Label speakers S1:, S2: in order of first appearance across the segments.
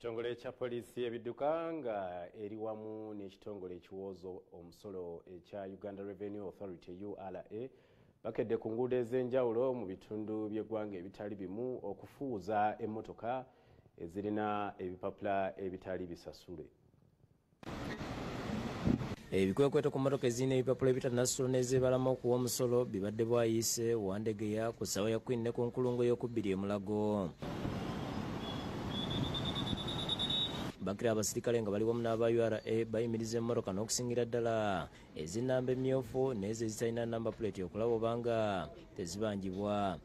S1: Ekitongole kya poliisi ebidduka nga eri wamu n'ekitongole ekiwooza omusolo ekya Uganda Revenue Authority URA bakedde ku nguudo ez'enjawulo mu bitundu by'eggwanga ebitali bimu okufuuza emmotoka ezirina ebipapula ebitali bisasule.
S2: Ebikwekweto ku mmotoka ezirina ebipapula ebitannasasula n'ezeebalamu okuwa omusolo bibadde bwayiise Wandegeya ku ssaawa ya Queen ne ku nkulungo y'okubbiri e Mulago. Bakira abasirikale nga bali wamu n'aba URA bayimiriza emmotoka n'okusingira ddala ez'ennamba emmyufu n'ezo ezitalina namba plate okulaba obanga tezibanjibwa.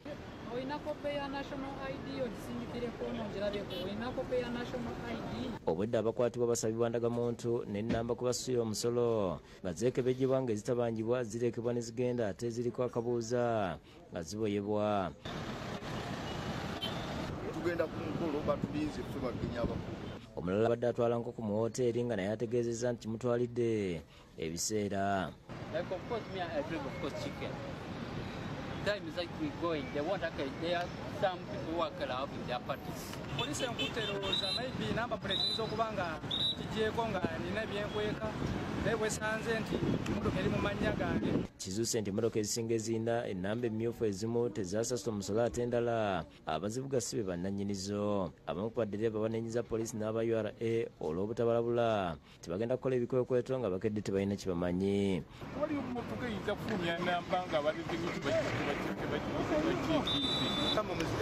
S3: Olina kope ya National ID ogisindikireko n'ogirabeko, olina kope ya National ID.
S2: Obwedda abakwatibwa basabibwa ndagamuntu n'ennamba kwe basasulira omusolo nga zeekebejjebwa ng'ezitabanjibwa zirekebwa ne zigenda ate eziriko akabuuza nga ziboyebwa.
S4: Tugenda ku mukolo batulinze ffe bagenyi abakulu.
S2: Omulala abadde atwala nkoko mu woteeri nga naye ategeezezza nti kimutwalidde ebiseera.
S5: Like of course me I drink of course chicken. Time is like we going, they want okay, there are some people who are having their parties.
S6: Police enkutte erowooza maybe number plate eyinza okuba nga kigyeko nga nina byenkweka naye bwesanze nti emmotoka eri mu mannya gange.
S2: Kizuuse nti emmotoka ezisinga ezirina ennamba emmyufu ezimu tezaasasula omusolo ate endala abazivuga si be bannannyinizo. Abamu ku baddereeva banenyiza poliisi n'aba URA olw'obutabalabula tebagenda kukola ebikwekweto nga bakedde tebalina kye bamanyi.
S7: Waliwo emmotoka eyinza kufulumya namba nga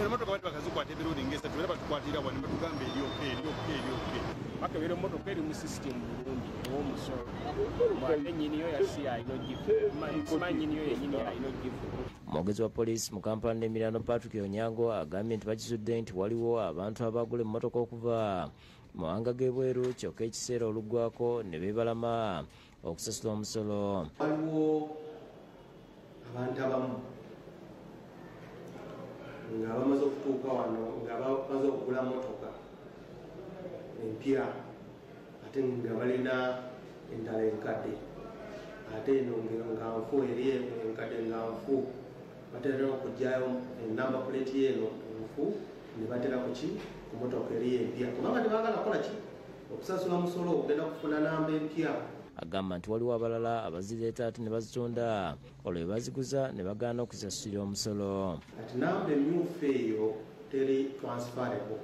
S4: Emmotoka bati bakazikwata emirundi ng'esatu era batukwatira wano batugamba eryoke eryoke eryoke.
S8: Bakebera emmotoka eri mu sisitimu bulungi ew'omusolo ate nnyiniyo yasi alina ogifu nnyiniyo yennyini alina ogifu.
S2: Omwogezi wa poliisi mu Kampala n'emiriraano Patrick Onyango agambye nti bakizudde nti waliwo abantu abagula emmotoka okuva mu mawanga g'ebweru kyokka ekiseera oluggwako ne beebalama okusasula omusolo.
S9: Waliwo abantu abamu nga bamaze okutuuka wano nga bamaze okugula mmotoka empya ate nga balina endala enkadde ate eno nga nfu eri enkadde nga nfu batera okuggyayo enamba plate eno enfu ne batera ku mmotoka eri empya kubanga tebaagala kukola ki okusasula musolo okugenda kufuna namba empya.
S2: Agamba nti waliwo abalala abazireeta ate ne bazitunda olwo be baziguza ne bagaana okusasulira omusolo.
S9: Ati namba emyufu eyo teri transferable.